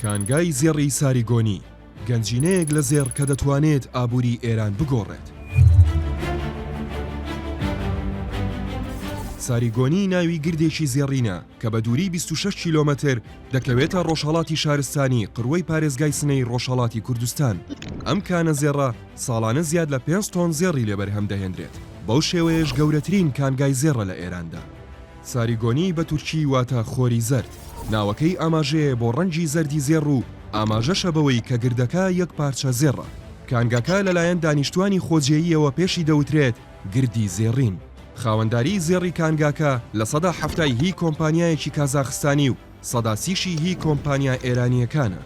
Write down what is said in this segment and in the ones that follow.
کانگای زێڕی ساریگۆنی، گەنجینەیەک لە زێڕ کە دەتوانێت ئابووری ئێران بگۆڕێت. ساریگۆنی ناوی گردێکی زێڕینە کە بە دووری 26 کیلۆمەتر دەکەوێتە ڕۆژهەڵاتی شارستانی قروەی پارێزگای سنەی ڕۆژهەڵاتی کوردستان. ئەم کانە زێڕە ساڵانە زیاد لە پێنج تۆن زێڕی لێ بەرهەم دەهێنرێت، بەو شێوەیەش گەورەترین کانگای زێڕە لە ئێراندا. ساریگۆنی بە تورکی واتە خۆری زەرد، ناوەکەی ئاماژەیە بۆ ڕەنگی زەردی زێڕ و ئاماژەشە بەوەی کە گردەکە یەک پارچە زێڕە. کانگاکە لەلایەن دانیشتوانی خۆجێییەوە پێشی دەوترێت گردی زێڕین. خاوەنداریی زێڕی کانگاکە لە سەدا حەفتای هی کۆمپانیایەکی کازاخستانی و سەدا سیشی هی کۆمپانیا ئێرانییەکانە.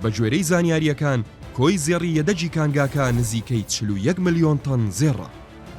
بەگوێرەی زانیارییەکان کۆی زێڕی یەدەگی کانگاکە نزیکەی 41 ملیۆن تەن زێڕە.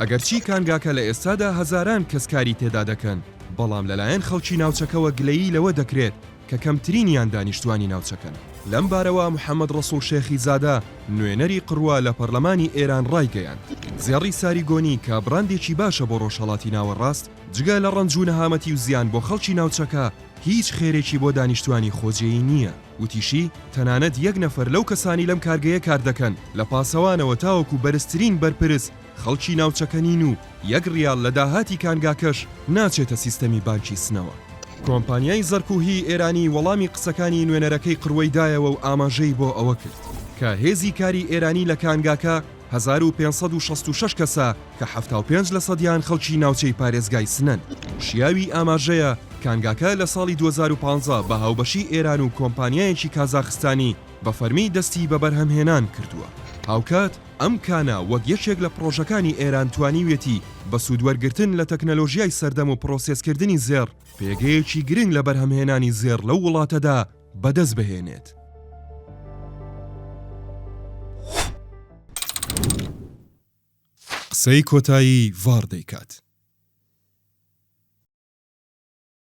ئەگەرچی کانگاکە لە ئێستادا هەزاران کەس کاری تێدا دەکەن، بەڵام لەلایەن خەڵکی ناوچەکەوە گلەیی لەوە دەکرێت کە کەمترینیان دانیشتوانی ناوچەکەن. لەم بارەوە محەمەد ڕەسوڵ شێخی زادە، نوێنەری قڕوە لە پەرلەمانی ئێران ڕایگەیاند، زێڕی ساریگۆنی کە بڕاندێکی باشە بۆ ڕۆژهەڵاتی ناوەڕاست، جگە لە ڕەنج و نەهامەتی و زیان بۆ خەڵکی ناوچەکە، هیچ خێرێکی بۆ دانیشتوانی خۆجێی نییە. وتیشی، تەنانەت یەک نەفەر لەو کەسانی لەم کارگەیە کار دەکەن، لە پاسەوانەوە تاوەکو بەرزترین بەرپرس، خەڵکی ناوچەکە نین و یەک ڕیاڵ لە داهاتی کانگاکەش ناچێتە سیستەمی بانکی سنەوە. کۆمپانیای زەرکوهی ئێرانی وەڵامی قسەکانی نوێنەرەکەی قروەی دایەوە و ئاماژەی بۆ ئەوە کرد کە هێزی کاری ئێرانی لە کانگاکە 1566 کەسە کە 75 لەسەدیان خەڵکی ناوچەی پارێزگای سنەن. شیاوی ئاماژەیە کانگاکە لە ساڵی 2015 بە هاوبەشی ئێران و کۆمپانیایەکی کازاخستانی بە فەرمی دەستی بە بەرهەمهێنان کردووە. هاوکات ئەم کانە وەک یەکێک لە پڕۆژەکانی ئێران توانیویەتی بە سوودوەرگرتن لە تەکنەلۆژیای سەردەم و پرۆسێسکردنی زێڕ، پێگەیەکی گرنگ لە بەرهەمهێنانی زێڕ لەو وڵاتەدا بەدەست بهێنێت. قسەی کۆتایی ڤاڕ دەیکات.